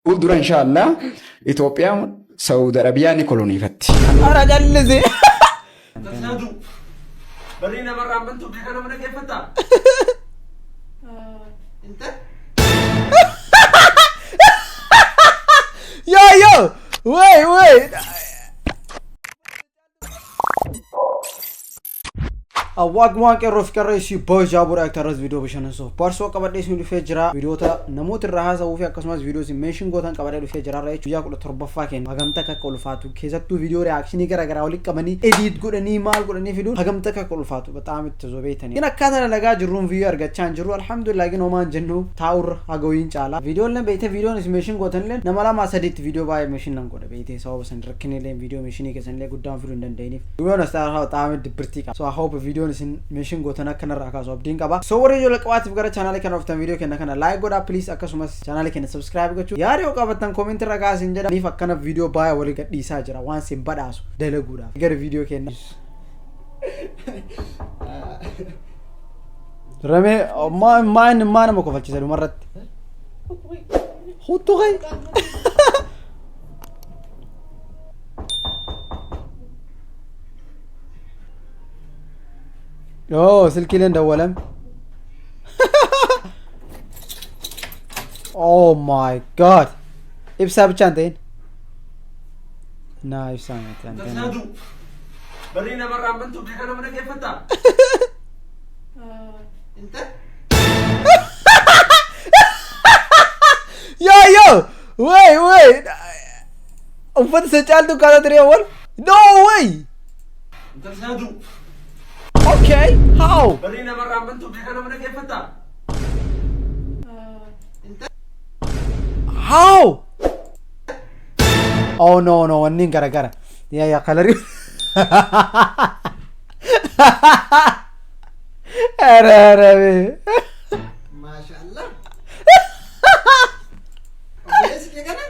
Fuuldura inshaallah Itoophiyaan Saudi Arabiyaa ni koloniifatti. Ara callise. Tasaadu. Barrii namarraan bantu beeka nama dhaggeeffattaa? Yo yo. Wait wait. Waaquma qeerroo fi qarree isii boojaa bu'uura aktaras viidiyoo bashannansuuf barsoo qabadhee isin dhufee jira. Viidiyoota namoota irraa haasa'uu fi akkasumas viidiyoo isin meeshin gootan qabadhee dhufee jira. Irraa jechuun guyyaa 17ffaa kenna. Hagamta akka ulfaatu keessattuu viidiyoo reaakshinii gara garaa walitti qabanii ediit godhanii maal godhanii fiduun hagamta akka ulfaatu bataam itti osoo beektanii. Gin akkaataa dalagaa jirruun viidiyoo argachaa hin jirru alhamdulillah gin homaan jennu taa'urra hagawiin caala. Viidiyoon illee beektee viidiyoon isin meeshin gootan illee nama lama sadiitti viidiyoo baay'ee meeshin nan godha beektee sababa san rakkina illee viidiyoo meeshinii keessan illee guddaan fiduu hin danda'iniif. To be honest, I have dibbirtii qaba. So I hope viidiyoon isin meeshin gootan akka narraa kaasu abdiin qaba. So warri ijoollee qabaatiif gara chaanaalii kana dhuftan viidiyoo kenna kana like godhaa please akkasumas chaanaalii keenya subscribe gochuu yaada yoo qabaattan comment irra kaasin jedha. Niif akkana viidiyoo baay'ee walii gadhiisaa jira waan isin badhaasu dalaguudhaaf. Gara viidiyoo kenna. Ramee maa maa inni maa nama kofalchiisa dhumarratti. Huttoo kai. Oh, silkiileen dawwalam. Oh my God. Ibsaa bichaan ta'in. Naa ibsaa miti an ta'in. Tasaadu. Barrii namarraan bantu beeka nama dhaggeeffattaa? Yo yo! Wait wait! Uffata isa caaltu akkaataa ture awwal? No way! Tasaadu. Okay, how? Barrii namarraan bantu beeka nama dhaggeeffattaa? How? Oh no no, wanni garagara. Yaa yaa kalarii. Ara ara be. Maashaallah. Obboleessi kee kana?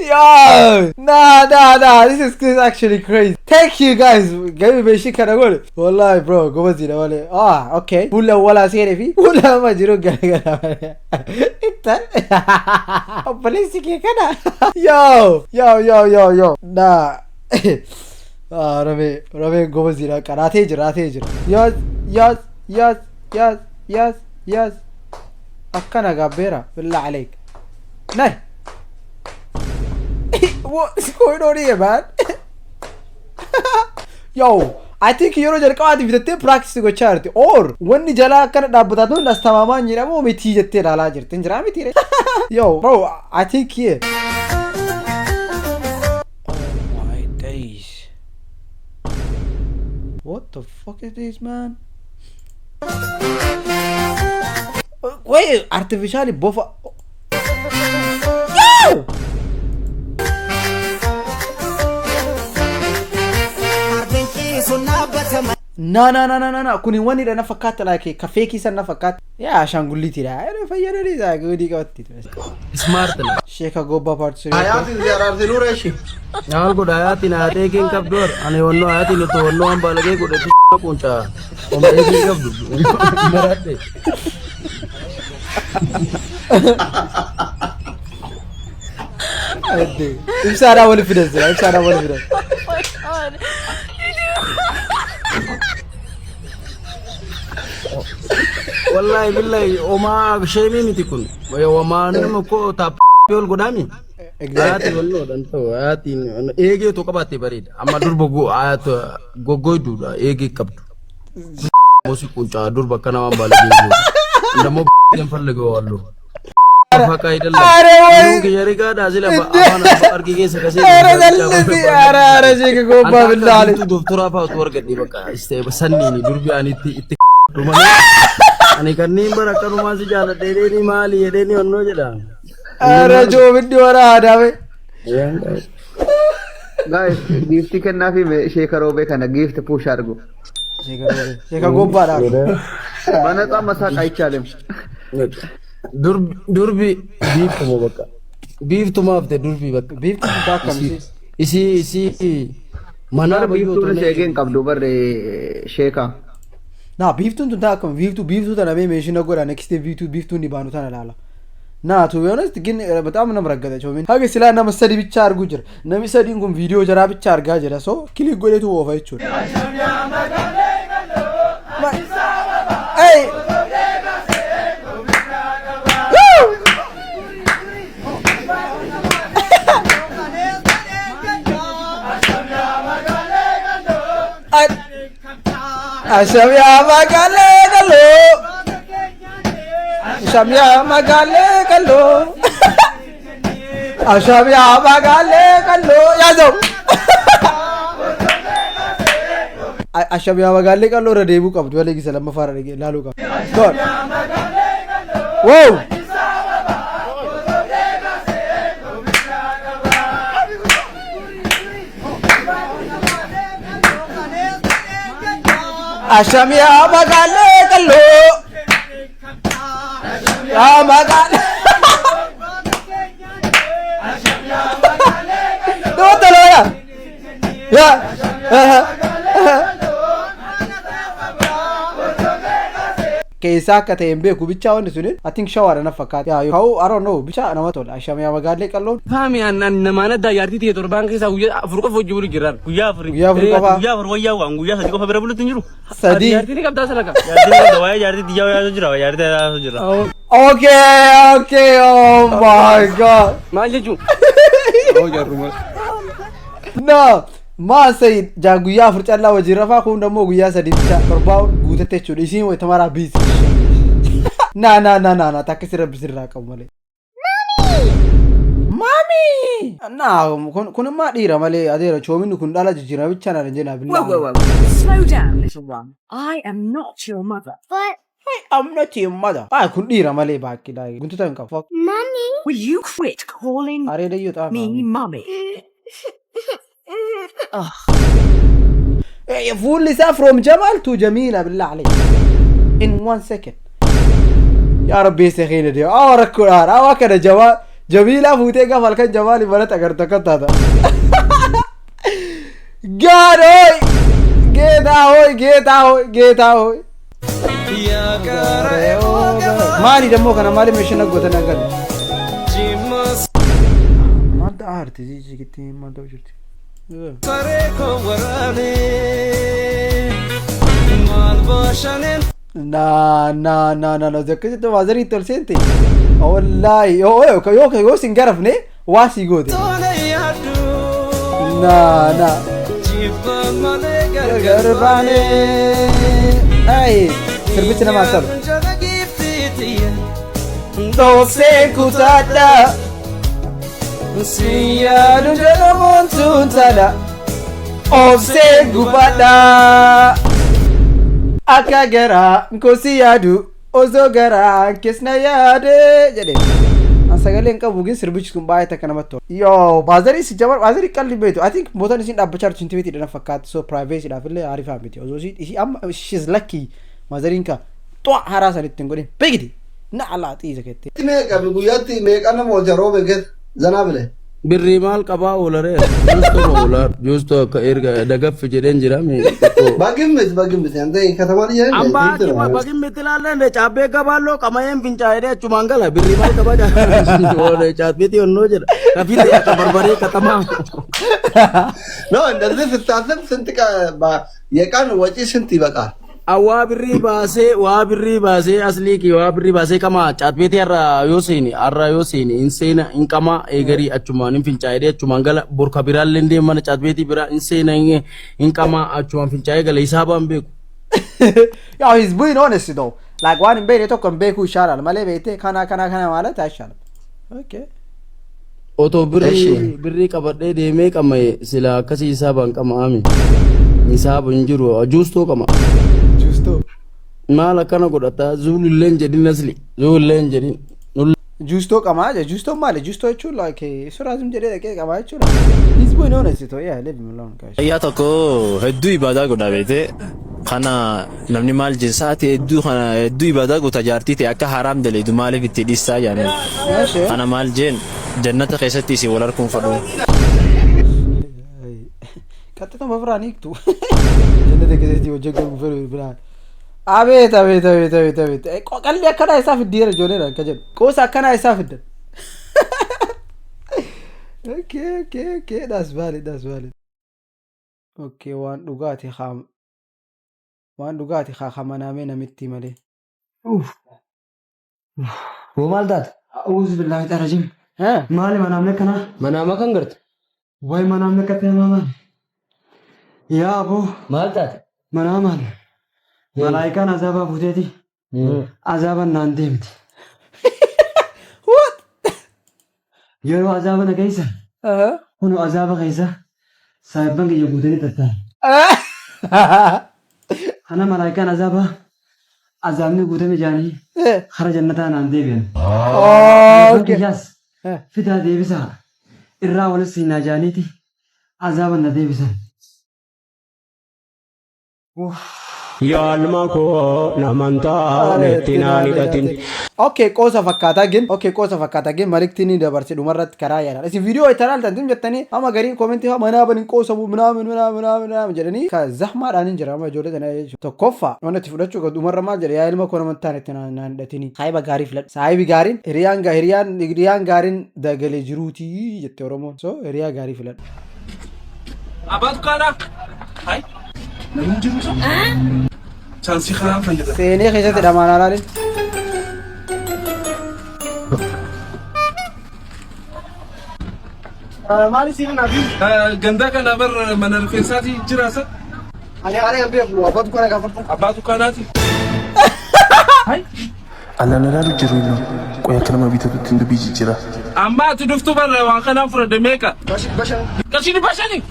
Yo! Nah, nah, nah. This is actually crazy. Thank you guys. Gami beshi kana gole. Wallahi bro, gobaziidha malee. Ah, okay. Fuula walaa seenee fi fuula amma jiru garagara malee. Ittan. Obboleessi kee kana. Yo! Yo, yo, yo, yo. Nah. Ah, Ramee, Rameen gobaziidha. Qaraatee jira, raatee jira. Yes, yes, yes, yes, yes, yes. Akkana gaabbeera. Billah aleek. Nay. What is going on here, man? Yo, I think yeroo jalqabaatiif bitattee practice gochaa jirti. Or wanni jalaa akkana dhaabbataa tun as tamaamaan jedhamu mitii jettee ilaalaa jirti. Hin jiraa miti ree? Yo, bro, I think yeah. Oh my days. What the fuck is this, man? Wait, artificially bofa. Yo! Na na na na na na kuni wanni dha na fakkaata like ka feekii san na fakkaata. Yaa ashaangulliitiidha. Yeroo fayyadanii isaa goodii qabatti. Smart na. Sheeka Gobbaa paartii. Hayaatiin si araarsinuu reeshi. Maal godha hayaatiin haatee keen qabdu har ani wannoo hayaatiin otoo wannoo waan baalagee godhe quncaa oma eegee qabdu maradhe. Ibsaadhaan wali fidan sila ibsaadhaan wali fidan. Wallahi billahi omaa sheemii miti kun omaa nama koo taappii ol godhaami. Hayaatiin wannoo dhan ta'u hayaatiin eegee otoo qabaattee bareeda amma durba goggoyduudha eegee qabdu. Mosi quncaa durba akkana waan baalagee gootu. Ndammoo hin falligoo Faqa አይደለም Are way! Kiyya sila afaan argi keessa kasee. Are dallisi are are sheeka Gobbaa billah aleek. Doktora fa'aa utuu argadhe bakka sanniini durbi ani itti itti malee. Ani kanneen bara akkanumaa si jaaladha jedheeni maali jedheeni onnoo jedha. Are joobiddi wara aadaame. Guys, giiftii kennaafi sheeka roobee kana giifti push argu. Sheeka Gobbaadha. በነፃ መሳቅ አይቻልም። Durbi biiftuma bakka. Biiftuma hafte durbi bakka. Biifti gubbaa akkamisi? Isii isii manaa Bara bayyoo biiftuun seegeen qabdu barre sheeka. Naa biiftuun tun taa akkam biiftuu biiftuu tana mee meeshina godha next day biiftuu biiftuun ni baanu tana laala. Naa, to be honest ግን በጣም ነው ረገጠችው። ምን haga silaa nama sadi ብቻ argu jira. Namni sadiin kun viidiyoo jaraa ብቻ argaa jira. So click godhetu oofa jechuudha. Hey! Woo! Ashamyaa magaalee galoo. Ashamyaa magaalee galoo. Ashamyaa magaalee galoo. Yaazoo. Ashamyaa magaalee galoo irra deebuu qabdu malee gisa lammaffaa irra ilaaluu qabdu. Goon. Wow! Ashamyaa magaalee galoo. Yaa magaalee. Total ya. Ya. Keessaa akka ta'e hin beeku bichaa wanti suni, I think shawaadha na fakkaata. Yaa yoo I don't know, bichaa nama tola. Ashamyaa magaalee qalloon. Faami aannan namaan addaa jaartii ta'e 7 keessaa guyyaa 4 qofa hojii bulu jiraan. Guyyaa 4. Guyyaa 4 qofa. Guyyaa 4 wayyaa waan guyyaa 3 qofa bira bulutti hin jiru. 3. Jaartii ni qabdaa salaka. Jaartii ni qabda, waa'ee jaartii xiyyaa wayaa jira, jaartii yaasoo jira. Okay, oh my God. Maal jechuun? No, maa sayid jaa guyyaa 4 callaa wajjin rafaa, kun immoo guyyaa 3 bicha torbaa guutatte jechuudha. Isiin wayita maraa biisi. Na na na na na, takka sirra bisirraa qabu malee. Mami! Na kun immoo dhiira malee adeera choominni kun dhala jijjiirama bicha na jenna Whoa, whoa, billaa. Whoa. Slow down, little one. I am not your mother. But I'm not your mother. Ah, kun dhiira malee baakki guntuta hin qabu. Fuck. Mommy. Will you quit calling Areeda iyyuu xaafa. me mummy? Ugh. Fuulli isaa from Jamal to Jamila, billah alayk. In one second. Yaa Rabbi eessa keenya deema. Awa rakkoodhaan awa kana Jamal Jamila fuutee gaafa halkan Jamaali manatti agartu akka taata. God ሆይ ጌታ ሆይ ጌታ ሆይ ጌታ ሆይ። Maali dammoo kana maali meeshaa gootan agarra. Maal ta'a arti jigitti maal ta'u jirti. Na na na na na, akkasitti maazarii itti ol seente. Wallaahi yoo yoo yoo yoo sin garafne waa sii goote. Na na. Garbaane. Ay, sirbichi namaa tolu. Dhoksee kutaadha. Si yaadu jedhamuun tun tala. Obsee gubadha. Akka garaa koo si yaadu osoo garaa keessa yaade jedhe. An sagalee hin qabu gin sirbichi kun baay'ee takka namatti tola. Yoo baazarii si jabar baazarii qalli beektu. I think mootaan isin dhaabbachaa jirtu intimeetiidha na fakkaatti, so privacy dhaaf illee haarifaa miti. Osoo isii amma she's lucky, maazariin ka xua haraa san ittiin godhin beekti. Na alaa xiisa keette. Meeqa guyyaatti meeqa nama oolcha roobe keessa zanaa bile? Birrii maal qabaa oolaree? Juustoo oolaa juustoo akka erga dagaffi jedheen jira mi xiqqoo. በግምት በግምት አንተ ከተማ ልጅ አይደል? Ambaa ስንት ነው? Bagimmiti ilaallee caabbee gabaalloo qamayeen fincaa'ee achumaan gala birrii maal qabaa caatbeetii onnoo jedha kafitti akka barbaree katamaa. No, እንደዚህ ስታስብ ስንት የቀን ወጪ ስንት ይበቃል? Waa birrii baasee aslii waa birrii baasee qama caatbeetii har'a yoo seeni hin seena hin qama eegarii achumaan hin fincaa'ee achumaan gala burka biraallee deema mana caatbeetii biraa hin seena hin qama achumaan fincaa'ee gala hisaabaan beeku. ያው he's being honest though. Like waan hin beekne tokko hin beekuu ይሻላል malee beektee kana kana kana ማለት አይሻልም። Okay. Otoo birrii Eshi. Birrii qabadhee deemee qama'e sila akkasii hisaabaan qama'ame. Hisaaba hin jiru juustoo qama. Juustoo. Maal akkana godhata zuulillee hin jedhin asli zuulillee hin jedhin. Juustoo qamaa jee, juustoon maali? Juustoo jechuun like suraasum jedhee dhaqee qamaa jechuudha. He's being honest though. Yeah, leave him alone, guys. Ayyaa tokko hedduu ibaadaa godha beekte. Kana namni maal jedhe, sa'aatii hedduu kana hedduu ibaadaa goota, jaartii ta'e akka haraam daleedu maaliif itti dhiistaa jedhanii. Eshi. Kana maal jeen, jannata keessatti isin wal arguun fadhu. Qaxxituma biraan hiiktu. Jannata keessatti hojii galu fedhu biraan. Abeet, abeet, abeet, abeet, abeet. Qalli akkanaa isaa fiddiira ijoolleedhaan akka jedhu. Qoosa akkanaa isaa fiddan. Okay, that's valid, that's valid. Okay, waan dhugaati haa, waan dhugaati haa hamanaamee namitti malee. Hoo, maal taate? أعوذ بالله الرجيم. Haa? Maali manaamni akkanaa? Manaama kan garte? Wayi, manaamni akkatti namaa maali? Yaa aboo. Maal taate? Manaamaan malaayikaan azaabaa fuuteeti azaaban naan deemti. What? Yeroo azaaba na keessa kunu azaaba keessa saayibban kiyya guutanii tatta'an. Kana malaayikaan azaabaa azaabni guutame jaanii kara jannataa naan deebi'an. Saayibban kiyyaas fidaa deebisaa irraa walis siinaa jaaniiti azaaban na deebisan. Yaalma koo namantaa netti naan hidhatin. Okay, qoosa fakkaataa gin. Okay, qoosa fakkaataa gin maliktiin ni dabarse dhumarratti karaa yaadaan. Isin viidiyoo itti ilaaltan tun jettanii amma gariin comment haa manaa banin qoosamu minaamin minaamin minaamin minaamin jedhanii ka zahmaadhaan hin jira amma ijoollee tana jechuudha. Tokkoffaa, wanti itti fudhachuu qabdu dhumarra maal jedhe? Yaa ilma koo, namantaan itti naan hidhatini. Saahiba gaarii filadhu. Saahibi gaariin hiriyaan gaariin dagalee jiruutii jette Oromoon. So hiriyaa gaarii filadhu. Abbaa dukkaanaa. Hai. Namni jiru isa? Chance kanaan fayyada. Seenee keessatti dhamaan alaalin. Maali siin naaf? Ganda kana bar mana rifeensaati jira sa? Ani hin beeku, abbaa dukkaanaa gaafadhu. Abbaa dukkaanaati. Alaan alaalu jiru innoo qoy akka nama bitatutti dubbii jijjiira. Amma ati dhuftu bar waan kanaan fudhadhe meeqa? Qarshii 500.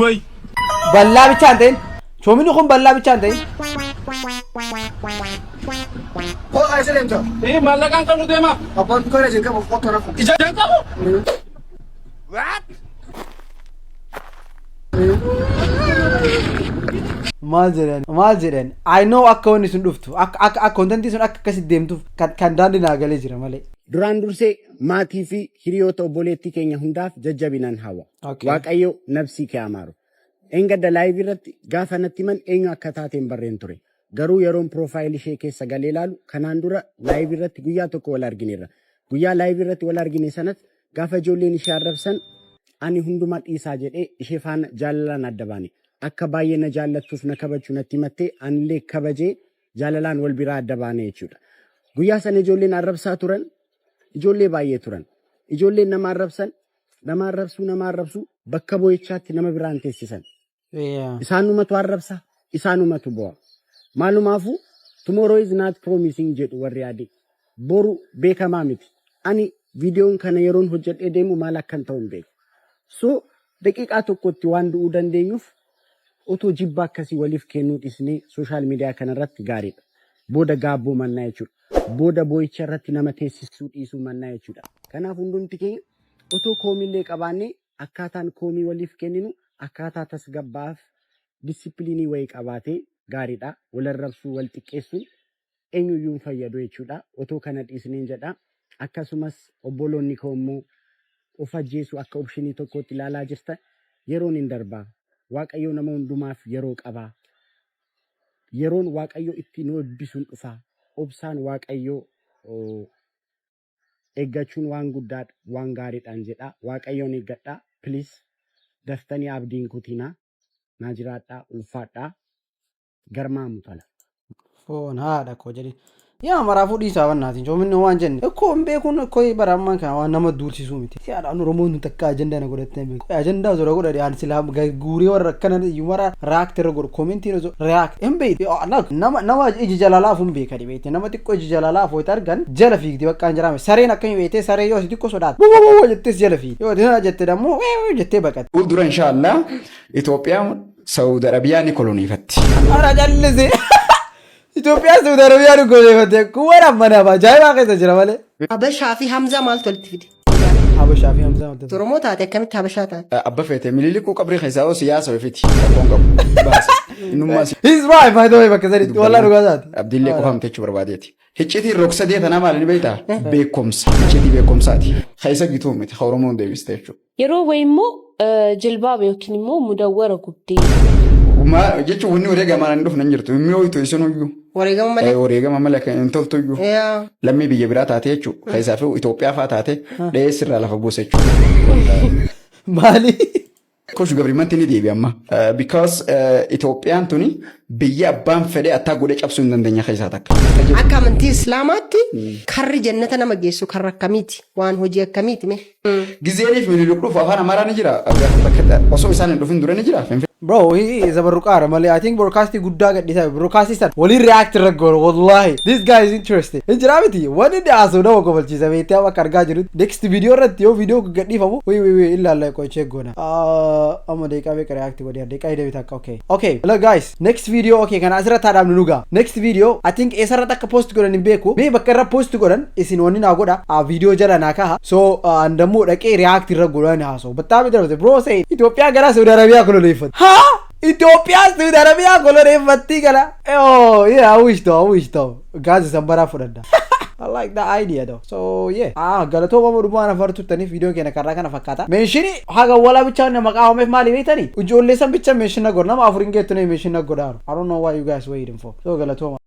Way. Bal'aa bichaa hin ta'in. Soomini kun bal'aa bichaa hin ta'in. Koo eessa deemta? Eh, maallaqaan kan nu deema. Abbaan dukkaanaa isin qabu qottoo rafu. Ija qabu. What? Maal jedhan, maal jedhan? I know akka wanni sun dhuftu, akka content sun akka akkasitti deemtuuf kan daandii naa galee jira malee. Duraan dursee maatii fi hiriyoota obboleettii keenya hundaaf jajjabinaan hawwa. Waaqayyo nabsii kee amaaru. Engadda live irratti gaafa natti himan eenyu akka taateen barreen ture. Garuu yeroon profile ishee keessa galee ilaalu, kanaan dura live irratti guyyaa tokko wal argineerra. Guyyaa live irratti wal argine sanas gaafa ijoolleen ishee arrabsan ani hundumaa dhiisaa jedhee ishee faana jaalalaan adda baane. Akka baay'ee na jaallattuuf na kabajchu natti himattee, anillee kabajee jaalalaan wal biraa adda baane jechuudha. Guyyaa sana ijoolleen arrabsaa turan ijoollee baay'ee turan. Ijoolleen nama arrabsan, nama arrabsuu, nama arrabsuu, bakka boo'ichaatti nama biraan teessisan. Isaanumatu arrabsa, isaanumatu bo'a. Maalumaafuu tomorrow is not promising jedhu warri adii. Boru beekamaa miti. Ani viidiyoon kana yeroon hojjedhee deemu maal akkan ta'u hin beeku. So daqiiqaa tokkotti waan du'uu dandeenyuuf otoo jibba akkasii waliif kennuu dhiisnee social media kanarratti gaariidha. Booda gaabbuu mannaa jechuudha. Booda boo'icha irratti nama teessisuu dhiisuu mannaa jechuudha. Kanaaf hundumti keenya otoo koomillee qabaannee akkaataan koomii waliif kenninu akkaataa tasgabbaaf discipline wayii qabaatee gaariidha. Wal arrabsuu, wal xiqqeessuun eenyuyyuu hin fayyadu jechuudha. Otoo kana dhiisneen jedha. Akkasumas obboloonni koo immoo of ajjeesuu akka option tokkootti ilaalaa jirtan, yeroon hin darbaa. Waaqayyo nama hundumaaf yeroo qabaa. Yeroon Waaqayyo itti nu eebbisuun dhufa. Obsaan Waaqayyo eeggachuun waan guddaadha, waan gaariidhaan jedha. Waaqayyoon eeggadhaa. Please, daftanii abdiin kutinaa. Naa jiraadhaa, ulfaadhaa. Garmaamu tola. Foon haadha koo jedhi. Yaa, maraafuu dhiisaa bannaatiin coominni waan jenne. Ikkoo hin beekuun ikkoo bara ammaan kana waan nama duulsisuu miti. Siyaadhaan Oromoon nu takka ajandaa na godhattee hin beeku. Ajandaa osoo godhadhe aan silaa guuree warra akkana iyyuu mara react irra godhu, comment osoo react hin beektu. Nama iji jalalaaf hin beekani beekte, nama xiqqoo iji jalalaaf wayita argan jala fiigdi, bakka hin jiraame. Sareen akkamii beektee, saree yoo xiqqoo sodaate wuu jettees jala fiigdi. Yoo ati jette dammoo wee jettee baqate. Fuuldura inshaallah Itoophiyaan Saudi Arabiyaa ni koloniifatti. Ara jallise. Itoophiyaan Saudi Arabiyaa nu goleeffate kun waan ammanaaf ajaa'ibaa keessa jira malee. Habashaa fi Hamzaa maaltu walitti fide? Habashaa fi Hamzaa maaltu? Oromoo taate akkamitti Habashaa taate? Abba feete Mililikuu qabrii keessaa yoo siyaasa ofiiti rakkoon qabu. Baasa. Innummaa si. He's right, by the way, bakka sadiitti walaa dhugaa isaati. Abdiillee qofamte jechuu barbaadeeti. Hiccitiin rog-sadee tanaa maali ni beektaa? Beekumsa. Hiccitii beekumsaati. Keessa gituu miti ka Oromoon deebiste jechuudha. Yeroo wayii immoo jilbaaba yookiin immoo mudawwara gubdee. Jechuun wanni wareegamaan hin dhufne hin jirtu. Mi'ooytu isinuyyuu. Wareegama malee. Wareegama malee kan hin toltuyyuu. Lammii biyya biraa taate jechuudha. Keessaa fi Itoophiyaa fa'aa taate dhiyeessirraa lafa buuse jechuudha. Maali? Kush governmentii ni deebi amma. Because Itoophiyaan tuni biyya abbaan fedhee attaa godhee cabsuu hin dandeenya keessaa takka. Akka amantii Islaamaatti karri jannata nama geessu karra akkamiiti? Waan hojii akkamiiti mee? Gizeeniif Minilik dhufu afaan Amaaraa ni jira. Osoo isaan hin dhufin dura ni jira. Bro, he is a barruqaara malee. I think broadcastii guddaa gadhiisaa. Broadcastii san waliin react irra goona. Wallahi. This guy is interesting. Hin jiraa miti. Wanni inni haasa'u nama kofalchiisa beektee akka argaa jirutti. Next video irratti yoo video gadhiifamu wii wii wii ilaalla qochee goona. Amma daqiiqaa meeqa react godhee, daqiiqaa 20 takka, okay. Okay, look guys, next video, okay, kana asirratti haa dhaabnu nugaa. Next video I think eessarratti akka post godhan hin beeku. Mee bakka irra post godhan isin wanni naa godha. Video jala naa kaha. So andammoo dhaqee react irra godhan haasa'u. Battaami darbate bro say Itoophiyaa gara Saudi Arabiyaa koloneeffate. Haa? Itoophiyaa Saudi Arabiyaa koloneeffattii gala. Oh yeah, I wish though, I wish though. Gaazii san baraa fudhadha. I like that idea though. So yeah. Ah, galatooma dhumaan afar turtaniif viidiyoon keenya karraa kana fakkaata. Mention haga walaa bichaa nama maqaa homeef maali beektanii? Ijoollee san bicha mention godha. Nama afur hin geettu mention godhaaru. I don't know what you guys waiting for. So galatooma.